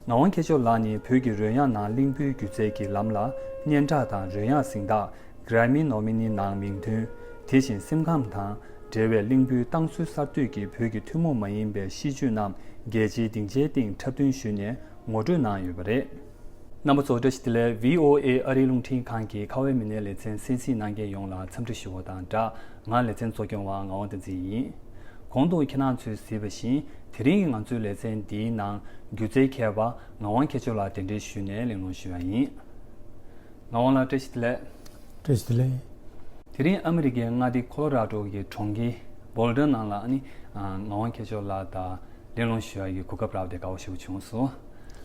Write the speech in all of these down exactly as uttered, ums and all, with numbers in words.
ངག་དབང་མཁས་མཆོག་ལགས་ནི་བོད་ཀྱི་རོལ་དབྱངས་ནང་གླིང་བུའི་སྒྱུ་རྩལ་གྱི་ལམ་ལ་སྙན་གྲགས་དང་རོལ་དབྱངས་གཟེངས་རྟགས་Grammy nominee ནང་མིང་ཐོན། དེ་བཞིན་སེམས་ཁམས་དང་འབྲེལ་བའི་གླིང་བུའི་རྟིང་རྩོད་གསར་གཏོད་ཀྱི་བོད་ཀྱི་ཐུན་མོང་མ་ཡིན་པའི་གཤིས་སྤྱོད་རྣམས་རྒྱལ་སྤྱིའི་སྡིངས་ཆའི་སྟེང་འཁྲབ་སྟོན་ཞུས་ནས་ངོ་སྤྲོད་གནང་ཡོད་པ་རེད། རྣམ་པ་ཚོ་བཀྲ་ཤིས་བདེ་ལེགས། བྷི་ཨོ་ཨེ་ཨ་རིའི་རླུང་འཕྲིན་ཁང་གི་ཁ་བའི་མི་སྣའི་ལེ་ཚན་གསན་གཟིགས་གནང་མཁན་ཡོངས་ལ་འཚམས་འདྲི་ཞུ་བ་དང་སྦྲགས། ང་ལེ་ཚན་གཙོ་སྐྱོང་བ་ངག་དབང་བསྟན་འཛིན་ཡིན། གོང་དུ་ཁྱེད་རང་ཚོས་གཟིགས་པ་བཞིན་དེ་རིང་གི་ང་ཚོའི་ལེ་ཚན་འདིའི་ནང་སྒྱུ་རྩལ་མཁས་པ་ངག་དབང་མཁས་མཆོག་ལགས་གདན་འདྲེན་ཞུས་ནས་གླེང་སློང་ཞུ་བ་ཡིན། ངག་དབང་ལགས་བཀྲ་ཤིས་བདེ་ལེགས། བཀྲ་ཤིས་བདེ་ལེགས། དེ་རིང་ཨ་མི་རི་ཀའི་མངའ་སྡེ་ཁོ་ལོ་ར་ཌོ་གི་གྲོང་ཁྱེར་བྷོལ་ཌར་ནང་ལ་ཨ་ནི་ཨ་ངག་དབང་མཁས་མཆོག་ལགས་དང་གླེང་སློང་ཞུ་ཡ་གི་གོ་སྐབས་རག་པ་དེ་དགའ་བོ་ཞེ་པོ་བྱུང་སོང་།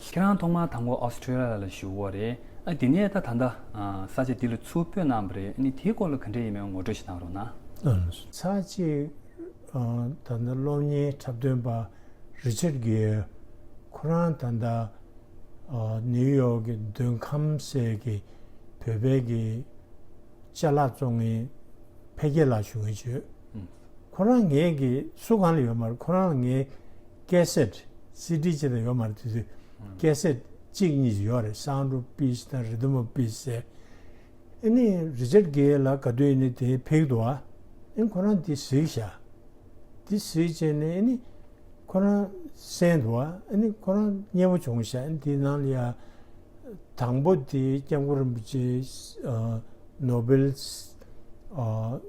ཁྱེད་རང་ཐོག་མར་དང་པོ་ཨོ་སི་ཀྲི་ལི་ཡ་ལ་བཞུགས་ཡོད་རེད། ཨ་དེ་ནས་ད་ད་ལྟ་ཨ་ས་ཆ་འདི་ལ་ཚུར་སྤོས་གནང་བ་རེད། ཨ་ནི་དེའི་སྐོར་ལ་ག་འདྲ་ཡིན་མིན་ངོ་སྤྲོད་ཞིག་གནང་རོགས་གནང་། ཨ་ཚར་གཅིག་ཨ་ད་ལྟ་གློག་བརྙན་འཁྲབ་སྟོན་པ་རི་ཆར་གྷེ་ཁོ་རང་ད་ལྟ་ཨ་ནིའུ་ཡོག་གི་མདུན་ཁམས་ཟེར་གི་བོད་པའི་གི་ཅ་ལག་བཙོང་མཁན་འཕེལ་རྒྱས་ལགས་ཞུ་མཁན་ཅིག་ཡོད། ཨུམ། ཁོ་རང་ངའི་གི་སུ་གང་ལ་ཡོད་མ་རེད། ཁོ་རང་ངའི་ཀེ་སེཊ་སི་ཌི་ཅིག་དང་ཡོད་མ་རེད། དེ་དུས་ཀེ་སེཊ་གཅིག་གཉིས་ཅིག་ཡོད་རེད། Sound of Peace དང་Rhythm of Peace ཟེར། ཨ་ནི་རི་ཆར་གྷེ་ལགས་ག་དུས་ནས་དེ་ཕེབས་འདུག་ཨ། ཨ་ནི་ཁོ་རང་དེ་གཟིགས་ཤག་དེ་གཟིགས་བྱས་ནས་ཨ་ནི་ཁོ་རང་གསན་འདུག་ཨ། ཨ་ནི་ཁོ་རང་མཉེས་པོ་བྱུང་ཤག་ཨ་ནི་དེའི་ནང་ལ་ཡ་དང་པོ་དེ་སྐྱབས་མགོན་རིན་པོ་ཆེ་ཨ་ནོ་བེལ་ཨ་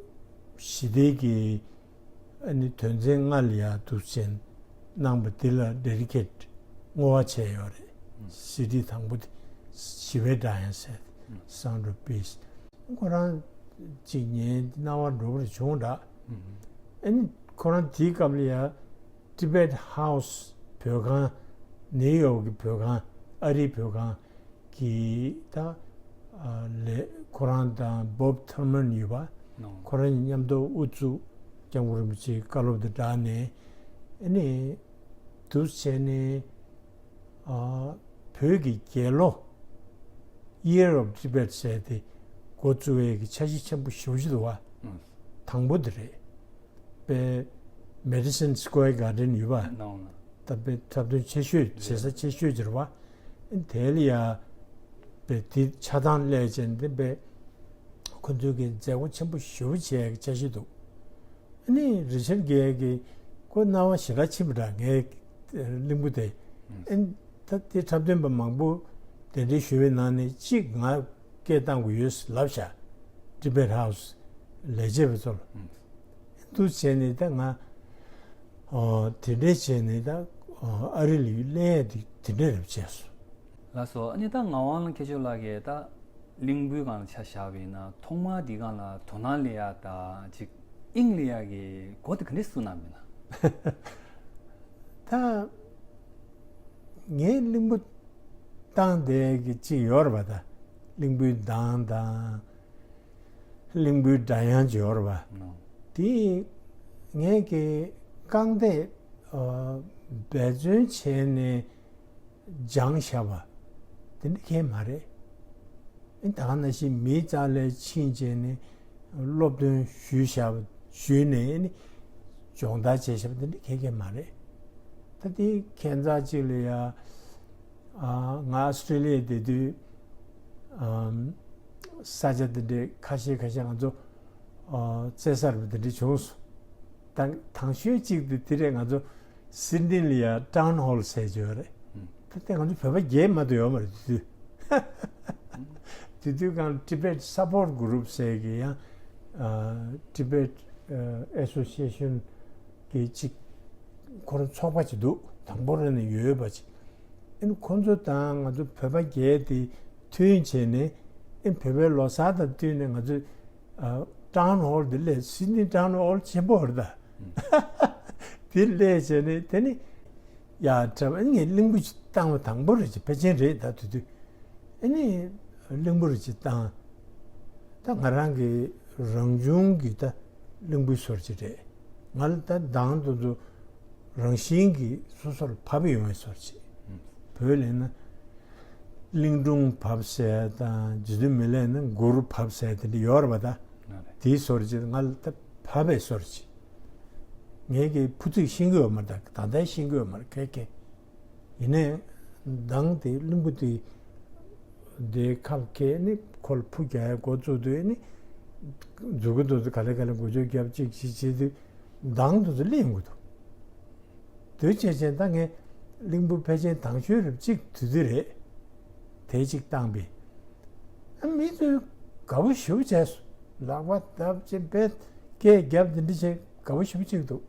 ཞི་བདེ་གི་ཨ་ནི་དོན་ཚན་ལྔ་ལ་ཡ་འདུག་སེ་གནང་བ་འདི་ལ་ཌེ་ཌི་ཀེཊ་བསྔོ་བ་བྱས་ཡོད་རེད། སི་ཌི་དང་པོ་དེ་ཞི་བའི་སྒྲ་དབྱངས་ཟེར། Sound of Peace ཁོ་རང་གཅིག་ཉན་སྣང་བ་འགྲོ་བར་བྱུང་འདྲ། ཨ་ནི་ཁོ་རང་དེའི་སྐབས་ལ་ཡ་Tibet House བོད་ཁང་ནིའུ་ཡོག་གི་བོད་ཁང་ཨ་རིའི་བོད་ཁང་གི་ད་ལས་ཁོ་རང་དང་Bob Thurman ཡོད་པ། ཁོ་རང་གཉིས་མཉམ་དུ་དབུ་བཙུགས་སྐྱབས་མགོན་རིན་པོ་ཆེའི་བཀའ་སློབ་དང་སྦྲགས་ནས་ཨ་ནི་འདུག་བྱས་ནས་ཨ་བོད་ཀྱི་རྒྱལ་ལོ་Year of Tibet ཟེར་དེ་འགོ་བཙུགས་ཡས་ཀྱི་འཆར་གཞི་ཆེན་པོ་ཞེ་པོ་ཅིག་འདུག་བ། དང་པོ་དེ་རེད། པའི་Madison Square Garden ཡོད་པ། ད་པའི་འཁྲབ་སྟོན་ཆེ་ཤོས་བྱེད་ས་ཆེ་ཤོས་ཅིག་རེད་བ། དེ་ལ་ཡ་པའི་དེ་ཆ་ཚང་སླེབས་བྱས་འདི་པའི་ཁོ་ཚོའི་གི་མཛད་སྒོ་ཆེན་པོ་ཞེ་པོ་བྱེད་ཡས་ཀྱི་འཆར་གཞི་འདུག་ཨ་ནི་རི་ཆར་གྷེ་གི་ཁོ་སྣང་བ་ཞེ་དྲག་ཕྱིན་པ་འདྲ། ངའི་གླིང་བུ་དེ་ཨ་ནི་ད་དེ་འཁྲབ་སྟོན་པ་མང་པོ་གདན་འདྲེན་ཞུ་བའི་ནང་ནས་གཅིག་ང་སྐད་བཏང་དགོས་ཡོད་ལབ་བཞག Tibet House ལས་བྱེད་པ་ཚོ་ལ། འདུག་བྱས་ནས་ད་ང་ཨོ་དེ་འདྲས་བྱས་ནས་ད་ཨོ་ཨ་རི་ལ་གླེང་ཡས་དེ་དེ་འདྲས་རེད་བྱས་སོང་། ལགས་སོ། ཨ་ནི་ད་ངག་དབང་མཁས་མཆོག་ལགས་ཀྱིས་ད་གླིང་བུའི་སྒང་ལ་ཆ་བཞག་པ་ཡིན་ན་ཐོག་མར་འདི་སྒང་ལ་དོ་སྣང་སླེབས་ཡ་ད་ཅིག་དབྱིངས་སླེབས་ཡ་གི་སྒོ་དེ་ག་འདྲས་ཟུག་གནང་མིན་ན། ད་ངས་གླིང་བུ་བཏང་བསྡད་ཀྱི་ཅིག་ཡོད་རེད་པ། ད་གླིང་བུའི་གདངས་དང་གླིང་བུའི་སྒྲ་དབྱངས་ཅིག་ཡོད་རེད་པ། དེ་ངས་ཀྱི་རྐང་སྟེགས་འབད་བརྩོན་བྱས་ནས་སྦྱངས་བཞག་པ་དེ་འདྲ་གང་ཡང་མ་རེད། ཨ་ནི་ད་ག་ནང་བཞིན་མིའི་རྩ་ལ་ཕྱིན་བྱས་ནས་སློབ་སྟོན་ཞུས་བཞག་ཞུས་ནས་ཨ་ནི་སྦྱོང་བརྡར་བྱས་བཞག་པ་དེ་འདྲ་གང་ཡང་མ་རེད། ད་དེ་ཁྱད་མཚར་ཅིག་ལ་ཡ་ཨ་ང་ཨོ་སི་ཀྲི་ལི་ཡ་བསྡད་དུས་ཨམ་ས་ཆ་དེ་འདྲའི་ཁ་ཤས་ཁ་ཤས་ང་ཚོ་ཨ་རྩེད་ས་རེད་པ་དེ་འདྲ་བྱུང་སོང་། ད་དང་ཤོས་གཅིག་དེ་དེ་རེད། ང་ཚོ་སིད་ནི་ལ་ཡ་ཊའུན་ཧོལ་ཟེར་གྱི་ཡོད་རེད། ད་དེ་ང་ཚོ་བོད་པ་བརྒྱད་མ་གཏོགས་ཡོད་མ་རེད་དེ་དུས། དེ་དུས་གང་Tibet Support Group ཟེར་གྱི་ཡང་Tibet Association གི་གཅིག་ཁོ་རང་ཚོགས་པ་ཅིག་འདུག་དང་པོ་རང་ནས་ཡོད་པ་ཅིག་ཨ་ནི་ཁོ་ཚོ་དང་ང་ཚོ་བོད་པ་བརྒྱད་དེ་མཐུན་བྱས་ནས་ཨ་ནི་བོད་པའི་ལོ་གསར་དང་བསྟུན་ནས་ང་ཚོ་ཊའུན་ཧོལ་དེ་སླེབས། སིད་ནི་ཊའུན་ཧོལ་ཆེན་པོ་རེད་ད། དེ་སླེབས་བྱས་ནས་དེ་ནི་ཡ་འཁྲབ། ཨ་ནི་ངས་གླིང་བུ་ཞིག་བཏང་བ་དང་པོ་རེད་ཅེས། ཕལ་ཆེར་རེད་ད་དེ་དུས། ཨ་ནི་གླིང་བུ་རེ་ཅིག་བཏང་། ད་ང་རང་གི་རང་བྱུང་གི་ད་གླིང་བུའི་སོར་ཅིག་རེད། ང་ལ་ད་མདང་དུ་དུ་རང་བཞིན་གྱིས་སོ་སོར་བབས་ཡོང་བའི་སོར་ཅིག་བོད་ལས་ན་གླིང་སྒྲུང་བབས་ཟེར་དང་རྗེ་བཙུན་མི་ལས་ན་མགུར་བབས་ཟེར་དེ་འདྲ་ཡོད་རེད་པ། ད་དེའི་སོར་ཅིག་ང་ལ་ད་བབས་པའི་སོར་ཅིག་ངས་ཀྱི་ཕུ་ཚིག་ཤེས་ཀྱི་ཡོད་མ་རེད། ད་ད་ལྟ་ཤེས་ཀྱི་ཡོད་མ་རེད། ཁེ་ཁེ་ཡིན་ནའི་ མདང་དེ་གླིང་བུ་དེ་དེའི་ཁ་ལ་ཁད་ནི་ཁོ་ལ་ཕུ་རྒྱག་ཡ་འགོ་བཙུགས་དུས་ནི་མཛུ་གུ་དེ་ཚོ་ག་ལེ་ག་ལེ་འགུལ་སྐྱོད་རྒྱབ་ཅིག་ཅིག་བྱེད་དུས་མདང་དེ་ཚོ་གླེང་དགོས་འདུག་དེ་བྱས་ཙང་ད་ངས་གླིང་བུ་ཕལ་ཆེར་དང་ཤོས་རེ་གཅིག་དུས་དུས་རེད། དེ་གཅིག་བཏང་པས། ཨ་མི་ཚོས་དགའ་པོ་ཞེ་པོ་བྱས་སོང་། ལག་པ་བརྡབ་ཅིག་པས་སྐད་རྒྱབ་དེ་འདྲ་བྱས་དགའ་པོ་ཞེ་པོ་གཅིག་འདུག་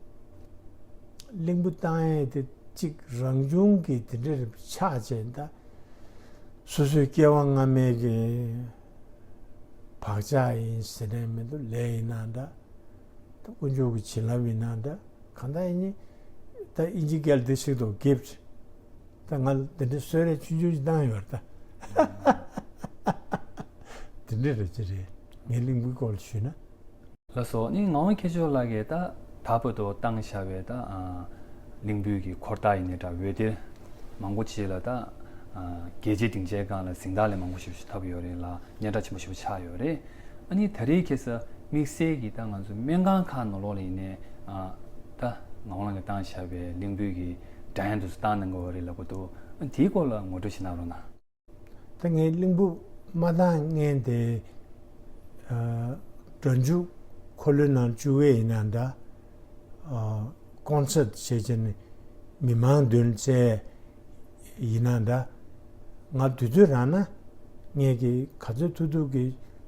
གླིང་བུ་བཏང་ཡས་དེ་གཅིག་རང་བྱུང་གི་དེ་འདྲ་རེ་ཆགས་བྱས་ད། སོ་སོའི་སྐྱེ་བ་སྔ་མའི་གི་བག་ཆགས་ཡིན་ཟེར་ནས་མི་འདུག་ལས་ཡིན་ན་འདྲ། ད་དཀོན་མཆོག་གི་བྱིན་རླབས་ཡིན་ན་འདྲ། གང་ལྟར་ཡིན་ནི། ད་ཨིན་ཇི་སྐད་ལ་འདི་ཞིག་འདུག gift། ད་ང་ལ་འདི་འདྲའི་གསོལ་རས་ཆུང་ཆུང་ཞིག་བཏང་ཡོད་རེད་ད། འདི་འདྲ་རེད་ཅི་རེད། ངའི་གླིང་བུའི་སྐོར་ལ་ཞུས་ན། ལགས་སོ། ཨ་ནི་ངག་དབང་མཁས་མཆོག་ལགས་ཀྱིས་ད་ད་བར་དུ་བཏང་བཞག་པའི་ད་ཨ་གླིང་བུའི་གི་འཁོར་རྟགས་ཡིན་ནའི་འདྲ་འོད་སྡེར་མང་པོ་ཅིག་ལ་ད་ཨ་རྒྱལ་སྤྱིའི་སྡིངས་ཆའི་སྒང་ལ་གཟེངས་རྟགས་ལས་མང་པོ་ཞིག་ཞིག་ཐོབ་ཡོད་རེད་ལ་སྙན་གྲགས་ཆེན་པོ་ཞིག་ཆགས་ཡོད་རེད། ཨ་ནི་ད་རེས་ཁ་སང་དམིགས་བསལ་གྱི་ད་ང་ཚོ་སྨན་ཁང་ཁག་ནང་ལོགས་ལ་ཡིན་ནའི་ཨ་ད་ངག་དབང་ལགས་ཀྱིས་བཏང་བཞག་པའི་གླིང་བུའི་གི་སྒྲ་དབྱངས་དེ་ཚོ་བཏང་གནང་གི་ཡོད་རེད་ལབ་ཀྱི་འདུག་ཨ་དེའི་སྐོར་ལ་ངོ་སྤྲོད་ཞིག་གནང་རོགས་གནང་། ད་ངས་གླིང་བུ་མ་བཏང་སྔོན་དེ་ཨ་སྒྲ་འཇུག་འཁོར་ལོའི་ནང་བཅུག་གི་ཡིན་ན་འདྲ། ཨ་ཀོན་སར་ཊི་བྱས་བྱས་ནས་མི་མང་མདུན་བཙལ་ཡིན་ན་འདྲ། ང་དུས་ཚོད་རག་ན་ངས་ཀྱི་ག་ཚོད་ཐུབ་ཐུབ་ཀྱི་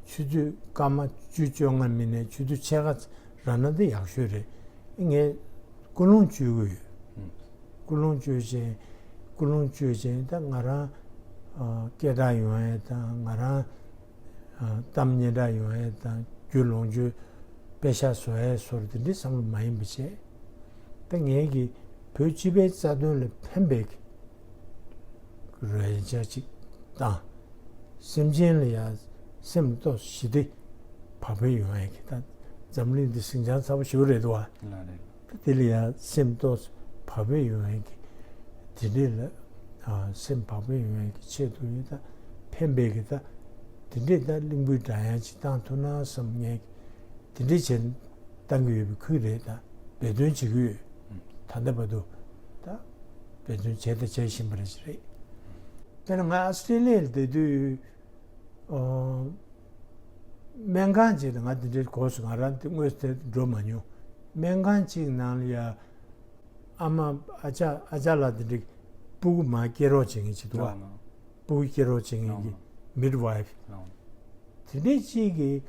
ཆུ་ཚོད་སྐར་མ་བཅུ་བཅོ་ལྔ་མིན་ནས་ཆུ་ཚོད་ཕྱེད་ཀ་རག་ན་འདི་ཡག་ཤོས་རེད། ངས་ཀུན་སློང་བཅོས་ཀྱི་ཡོད། ཀུན་སློང་བཅོས་བྱས། ཀུན་སློང་བཅོས་བྱས་ད་ང་རང་ཨ་སྐད་གྲགས་ཡོང་ཡས་དང་ང་རང་ཨ་གཏམ་སྙན་གྲགས་ཡོང་ཡས་དང་རྒྱུ་ལོངས་སྤྱོད་པེ་ཤག་བཟོ་ཡས་སོགས་དེ་འདྲའི་བསམ་བློ་མ་ཡིན་པ་བྱས། ད་ངས་ཀྱི་བོད་སྤྱི་པའི་རྩ་དོན་ལ་ཕན་པའི་གི་རོལ་ཆ་ཅིག་དང་། སེམས་ཅན་ལ་ཡང་སེམས་གཏོད་ཞི་བདེ་བག་ཕེབས་ཡོང་ཡས་ཀྱི་ད་འཛམ་གླིང་འདི་ཟིང་ཆ་ཚ་པོ་ཞེ་པོ་རེད་འདུག་བ། ལགས་རེད། ད་དེ་ལ་ཡང་སེམས་གཏོད་བག་ཕེབས་ཡོང་ཡས་ཀྱི་དེ་འདྲས་ལ་ཨ་སེམས་བག་ཕེབས་ཡོང་ཡས་ཀྱི་ཆེད་དུ་ཡིན་ད་ཕན་པའི་གི་ད་དེ་འདྲས་ད་གླིང་བུའི་སྒྲ་དབྱངས་ཅིག་བཏང་ཐུབ་ན་བསམ་ངས་དེ་འདྲས་བྱས་བཏང་གི་ཡོད་པའི་ཁུལ་རེད། ད་འབད་བརྩོན་བྱེད་ཀྱི་ཡོད། ད་ལྟ་བར་དུ་ད་འབད་བརྩོན་བྱས་དང་བྱེད་བཞིན་པ་རེད་ཅི་རེད། དཔེར་ན་ང་ཨ་སི་ཀྲི་ལི་ཡ་ལ་བསྡད་དུས། ཨོ། སྨན་ཁང་ཅིག་ལ་ང་དེ་འདྲའི་གོ་སོང་། ང་རང་དེ་དངོས་སུ་དེ་འགྲོ་མ་མྱོང་། སྨན་ཁང་ཅིག་ནང་ལ་ཡ་ཨ་མ་ཨ་ཅག་ཨ་ཅག་ལགས་དེ་འདྲའི་སྤུ་གུ་མར་སྐྱེ་རོགས་བྱེད་མཁན་ཅིག་འདུག་བ། ལགས་ལགས། སྤུ་གུ་སྐྱེ་རོགས་བྱེད་མཁན་གྱི་ལགས་མིཌ་ཝའིཕ། ལགས་ལགས། དེ་འདྲའི་ཅིག་གིས་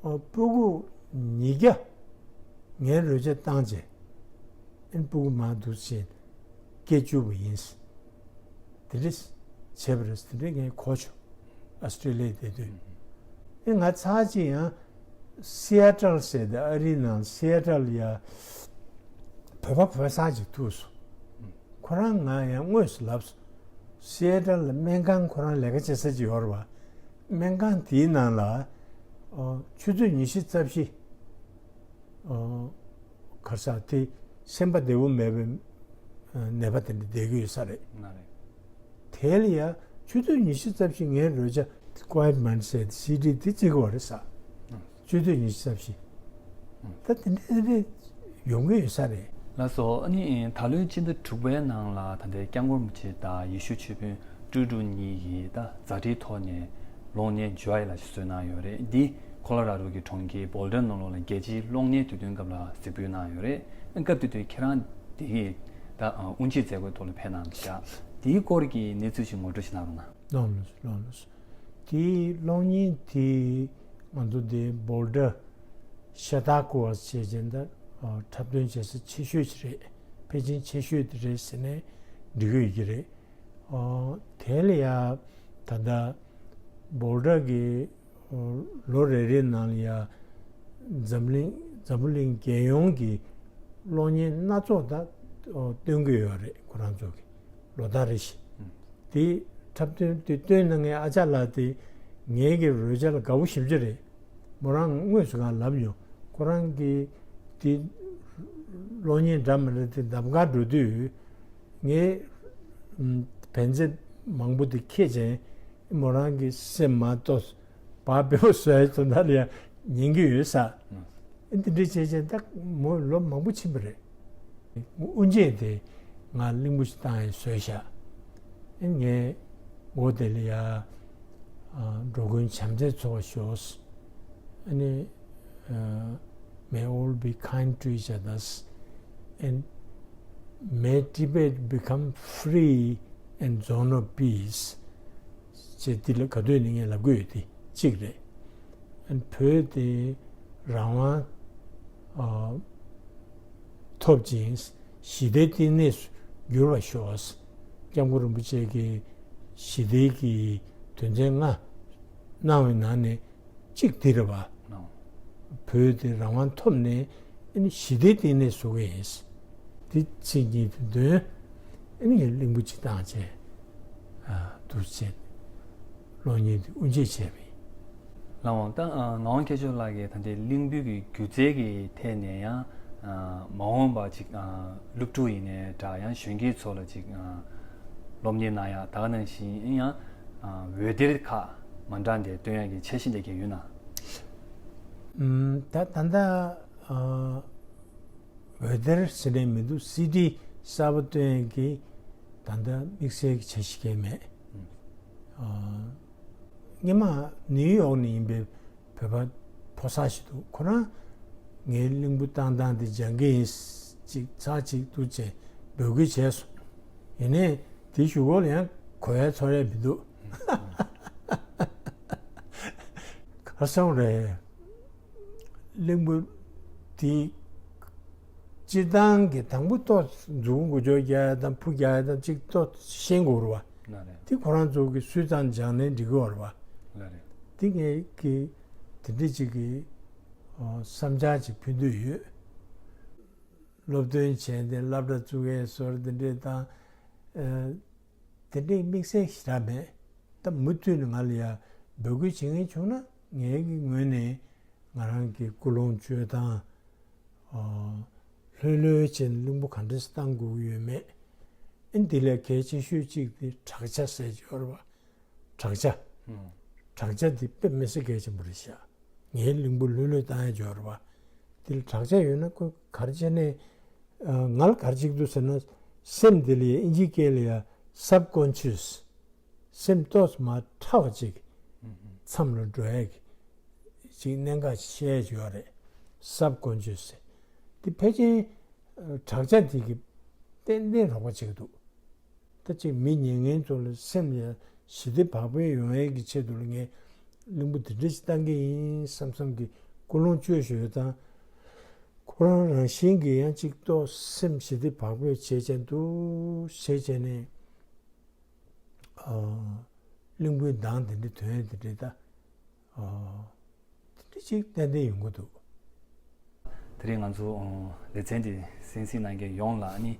ཨོ་སྤུ་གུ་ཉིས་བརྒྱ་ངའི་རོལ་ཆ་བཏང་རྗེས་ཨེ་སྤུ་གུ་མར་འདུག་སེ་སྐྱེ་བཅུག་པ་ཡིན། དེ་འདྲ་བྱས་པ་རེད། དེ་འདྲ་ངས་གོ་བྱུང་། ཨ་སི་ཀྲི་ལི་ཡ་བསྡད་དུས། ཨེ་ང་ཚར་གཅིག་ཡང་སི་ཨེ་ཊལ་ཟེར་ཏེ་ཨ་རིའི་ནང་སི་ཨེ་ཊལ་ཡ་བོད་པ་བོད་ས་ཅིག་ཐུག་སོང་། ཁོ་རང་ང་ཡང་དངོས་སུ་ལབ་སོང་། སི་ཨེ་ཊལ་ལ་སྨན་ཁང་ཁོ་རང་ལས་ཀ་བྱེད་ས་ཅིག་ཡོད་རེད་བ། སྨན་ཁང་དེའི་ནང་ལ་ཨོ་ཆུ་ཚོད་ཉི་ཤུ་རྩ་བཞི། ཨོ། ག་རེ་ཟེར་དེ་སེམས་པ་བདེ་པོ་མེད་པའི་ཨ་ནད་པ་དེ་འདྲ་བསྡད་ཀྱི་ཡོད་ས་རེད། ལགས་རེད། དེ་ལ་ཡ་ཆུ་ཚོད་ཉི་ཤུ་རྩ་བཞི་ངའི་རོལ་ཆ་Quiet Monday ཟེར་སི་ཌི་དེ་བརྩི་གི་ཡོད་རེད་ཟེར། ཆུ་ཚོད་ཉི་ཤུ་རྩ་བཞི། ད་དེ་འདྲ་དེ་འདྲ་ཡོང་གི་ཡོད་ས་རེད། ལགས་སོ། ཨ་ནི་ད་ལོའི་སྤྱི་ཟླ་དྲུག་པའི་ནང་ལ་ད་ལྟའི་སྐྱབས་མགོན་རིན་པོ་ཆེ་དང་ཡེ་ཤུ་ཆོས་དཔོན་ཀྲུའུ་ཀྲུའུ་གཉིས་ཀྱིས་ད་མཛའ་འབྲེལ་ཐོག་ནས་གློག་བརྙན་བརྗོད་ཡ་ལ་ཞིག་བཟོས་གནང་ཡོད་རེད། འདི་ཁོ་ལོ་ར་རོ་གི་གྲོང་ཁྱེར་བྷོལ་ཌར་ནང་ལོགས་ལ་རྒྱལ་སྤྱིའི་གློག་བརྙན་དུས་སྟོན་སྐབས་ལ་གཟིགས་འབུལ་གནང་ཡོད་རེད། སྐབས་དེ་དུས་ཁྱེད་རང་དེ་གི་ད་དབུ་འབྱེད་མཛད་སྒོའི་ཐོག་ལ་ཕེབས་གནང་བཞག་དེའི་སྐོར་གྱི་གནས་ཚུལ་ཞིག་ངོ་སྤྲོད་ཞིག་གནང་རོགས་གནང་། ལགས་ལགས་ལགས་ལགས། དེའི་གློག་བརྙན་དེ་ང་ཚོ་དེ་བྷོལ་ཌར་ཤ་ཏ་ཀུ་ཝ་ཟེར་བྱས་ད་འཁྲབ་སྟོན་བྱེད་ས་ཆེ་ཤོས་ཅིག་རེད། ཕལ་ཆེར་ཆེ་ཤོས་དེ་རེད་ཟེར་ནས་འགྲིག་གི་ཡོད་ཀྱི་རེད། ཨོ། དེ་ལ་ཡ་ད་ལྟ་བྷོལ་ཌར་གྱི་ལོ་རེ་རེའི་ནང་ལ་ཡ་འཛམ་གླིང་འཛམ་བུ་གླིང་རྒྱལ་ཡོངས་ཀྱི་གློག་བརྙན་སྣ་ཚོགས་ད་སྟོན་གྱི་ཡོད་རེད། ཁོ་རང་ཚོ་གི་ལོ་ལྟར་རེ་བཞིན། དེ་འཁྲབ་སྟོན་དེ་སྟོན་གནང་མཁན་ཨ་ཅག་ལགས་དེ་ངའི་གི་རོལ་ཆ་ལ་དགའ་པོ་ཞེ་པོ་ཅིག་རེད། མོ་རང་དངོས་སུ་ང་ལབ་མྱོང་། ཁོ་རང་གི་དེ་གློག་བརྙན་འདྲ་མི་འདྲ་དེ་གདམ་ག་འགྲོ་དུས་ངའི་ཨམ་བེན་ཙེ་མང་པོ་དེ་ཁྱེར་བྱས་མོ་རང་གི་སེམས་མ་གཏོགས་བག་ཕེབས་པོ་བཟོ་ཡའི་དོན་དག་ལ་ཡང་ཉན་གྱི་ཡོད་ས། ཨེ་འདི་འདྲ་བྱས་བྱས་ད་མོ་ལོ་མང་པོ་ཕྱིན་པ་རེད། དབུ་འབྱེད་དེ་ང་གླིང་བུ་ཞིག་བཏང་ཡས་བཟོས་ཤག་ཨེ་ངས་མགོ་དེ་ལ་ཡ་ཨ་འགྲོ་མགོན་བྱམས་བརྩེས་ཚོགས་ཤོག་ཨ་ནི་ཨ་May all be kind to each other and may Tibet become free and zone of peace ཅེས་འདི་ལ་ག་དུས་ནས་ངས་ལབ་གི་ཡོད་དེ་གཅིག་རེད། ཨ་ནི་བོད་དེ་རང་དབང་ཨ་ཐོབ་ཅིང་ཞི་བདེའི་བསྟི་གནས་སུ་འགྱུར་བར་ཤོག་སྐྱབས་མགོན་རིན་པོ་ཆེ་གིས་ཞི་བདེའི་གི་དོན་ཚན་ལྔ་གནང་བའི་ནང་ནས་གཅིག་འདི་རེད་བ། ནའོ། བོད་དེ་རང་དབང་ཐོབ་ནས་ཨ་ནི་ཞི་བདེའི་བསྟི་གནས་བཟོ་གི་ཡིན། འདི་ཚིག་གཉིས་དེ་འདོན། ཨ་ནི་ངས་གླིང་བུ་གཅིག་བཏང་བྱས་ཨ་འདུག་བྱས་གློག་བརྙན་དེ་དབུ་འབྱེད་བྱས་པ་ཡིན། ལགས་འོང་ད་ཨ་ངག་དབང་མཁས་མཆོག་ལགས་ཀྱིས་ད་ལྟའི་གླིང་བུ་གི་སྒྱུ་རྩལ་གྱི་ཐད་ནས་ཡང་ཨ་མ་འོངས་པ་ཅིག་ཨ་སློབ་ཕྲུག་ཡིན་ནའི་འདྲ་ཡང་གཞོན་སྐྱེས་ཚོ་ལ་ཅིག་ཨ་སློབ་གཉེར་གནང་ཡག་ད་ག་ནང་བཞིན་ཡང་ཨ་འོད་སྡེར་ཁག་མ་འདྲ་འདྲ་སྟོན་ཡག་གི་འཆར་གཞི་འདྲ་གང་ཡོད་ན། ཨུམ་ད་ད་ལྟ་ཨ་འོད་སྡེར་ཟེར་ནས་མི་འདུག་སི་ཌི་གསར་པ་སྟོན་ཡག་གི་ད་ལྟ་དམིགས་བསལ་གྱི་འཆར་གཞི་གང་ཡང་མེད། ཨུམ། ཨ། ཉི་མ་ནིའུ་ཡོག་ནས་ཡིན་པའི་བོད་པ་ཕོ་གསར་ཞིག་འདུག་ཁོ་རང་ངའི་གླིང་བུ་བཏང་སྟངས་དེ་སྦྱང་གི་ཡིན། ཅིག་ཚར་གཅིག་ཏུ་བྱས་འབོད་སྐུལ་བྱས་སོང་། ཡིན་ནའི་དེའི་གཞུག་གུ་ལ་ཡང་གོ་ཡ་ཚོར་ཡ་མི་འདུག་ག་སོང་རེད། གླིང་བུ་དེ་སྤྱིར་བཏང་གི་དང་པོ་ཏོག་མཛུབ་མོ་འགུལ་སྐྱོད་རྒྱག་ཡ་དང་ཕུ་རྒྱག་ཡ་དང་གཅིག་ཏོག་ཤེས་དགོས་རེད་བ། ལགས་རེད། དེ་ཁོ་རང་ཚོ་གི་སུས་ཙང་སྦྱངས་ནའི་འགྲིག་གི་ཡོད་རེད་བ། ལགས་རེད། དེ་ངས་ཀྱི་དེ་འདྲ་ཅིག་གི་ཨོ་བསམ་འཆར་ཅིག་ཕུལ་འདོད་ཡོད། སློབ་སྟོན་བྱས་ཏེ་སློབ་གྲྭ་བཙུགས་ཡས་སོར་དེ་འདྲས་དང་། ཨ་དེ་འདྲས་དམིགས་བསལ་ཞེ་དྲག་མེད། ད་མུ་མཐུད་ནས་ང་ལ་ཡ་འབོད་སྐུལ་བྱེད་མཁན་བྱུང་ན་ངའི་གི་ངོས་ནས་ང་རང་གི་ཀུན་སློང་བཅོས་སྟངས། ཨ་ལྷོད་ལྷོད་བྱས་ནས་གླིང་བུ་ག་འདྲས་སེ་བཏང་དགོས་ཀྱི་ཡོད་མེད། ཨ་འདི་ལས་གལ་ཆེ་ཤོས་གཅིག་དེ་དྲག་ཆ་ཟེར་གྱི་ཡོད་རེད་བ། དྲག་ཆ། ཨང་། དྲག་ཆ་འདི་དཔེ་མི་སྲིད་གལ་ཆེན་པོ་རེད་ཤག་ངའི་གླིང་བུ་ལྷོད་ལྷོད་བཏང་ཡ་ཅིག་ཡོད་རེད་བ། འདི་ལ་དྲག་ཆ་ཡོད་ན་ཁོ་ག་རེ་བྱས་ནས། ཨ་ང་ལ་ག་རེ་བྱེད་ཀྱི་འདུག་ཟེར་ན། སེམས་འདི་ལ་ཡ་ཨིན་ཇིའི་སྐད་ལ་ཡ་སབ་ཀོན་ཤི་ཡས། སེམས་ཏོག་ཙམ་མར་ཕྲ་བ་ཅིག་ཨང་། མཚམས་ལ་འགྲོ་ཡ་གི་ཅིག་གནད་འགག་ཅིག་བཤད་ཡ་ཅིག་ཡོད་རེད། སབ་ཀོན་ཤི་ཡས་ཟེར། འདི་ཕལ་ཆེར་ཨ་དྲག་ཆ་འདི་གི་ཏན་ཏན་རོགས་པ་བྱེད་ཀྱི་འདུག་ད་ཅིག་མི་ཉན་མཁན་ཚོ་ལ་སེམས་ལ་ཞི་བདེ་བག་ཕེབས་ཡོང་ཡས་ཀྱི་ཆེད་དུ་ལ་ངས་གླིང་བུ་འདི་འདྲ་ཞིག་བཏང་གི་ཡིན་བསམ་བསམ་གྱི་ཀུན་སློང་བཅོས་བཞིན་ཡོད་ཙང་། ཁོ་རང་རང་བཞིན་གྱིས་ཡང་ཅིག་ཏོག་སེམས་ཞི་བདེ་བག་ཕེབས་བྱེད་བྱས་འདུག་བྱས་བྱས་ནས་ཨ་གླིང་བུའི་མདངས་འདི་འདྲ་ཐོན་ཡས་འདི་འདྲ་ད། ཨོ། དེ་འདྲ་ཅིག་ཏན་ཏན་ཡོང་གི་འདུག་དེ་རིང་ང་ཚོ་ཨོ་ལེ་ཚན་འདི་གསན་གཟིགས་གནང་མཁན་ཡོངས་ལ་ཨ་ནི་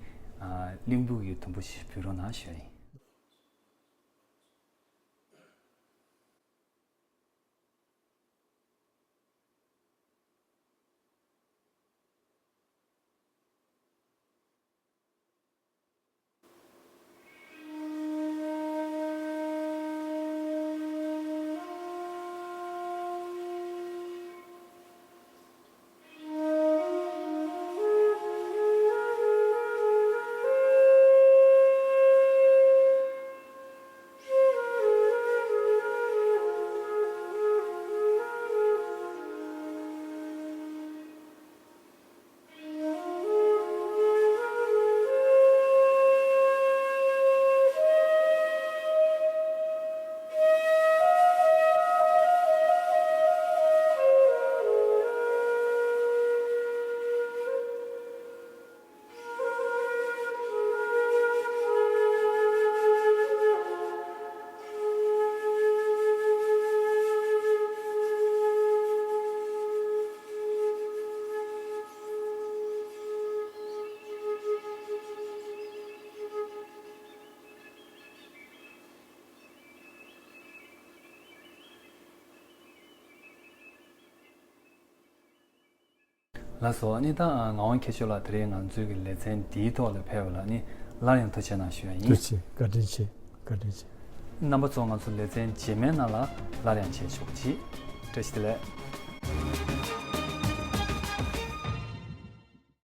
ཨ་གླིང་བུ་གི་དུམ་བུ་ཞིག་ཕུལ་རོགས་གནང་ཞུ་ཡ་ཡིན། ལགས་སོ། ཨ་ནི་ད་ངག་དབང་མཁས་མཆོག་ལགས་དེ་རིང་ང་ཚོའི་གི་ལེ་ཚན་འདིའི་ཐོག་ལ་ཕེབས་པ་ལ་ཨ་ནི་སླར་ཡང་ཐུགས་རྗེ་གནང་ཞུ་ཡ་ཡིན། ཐུགས་རྗེ་ཆེ། བཀའ་དྲིན་ཆེ། བཀའ་དྲིན་ཆེ། རྣམ་པ་ཚོ་ང་ཚོ་ལེ་ཚན་རྗེས་མའི་ནང་ལ་སླར་ཡང་མཇལ་ཆོག་ཅིག་བཀྲ་ཤིས་བདེ་ལེགས།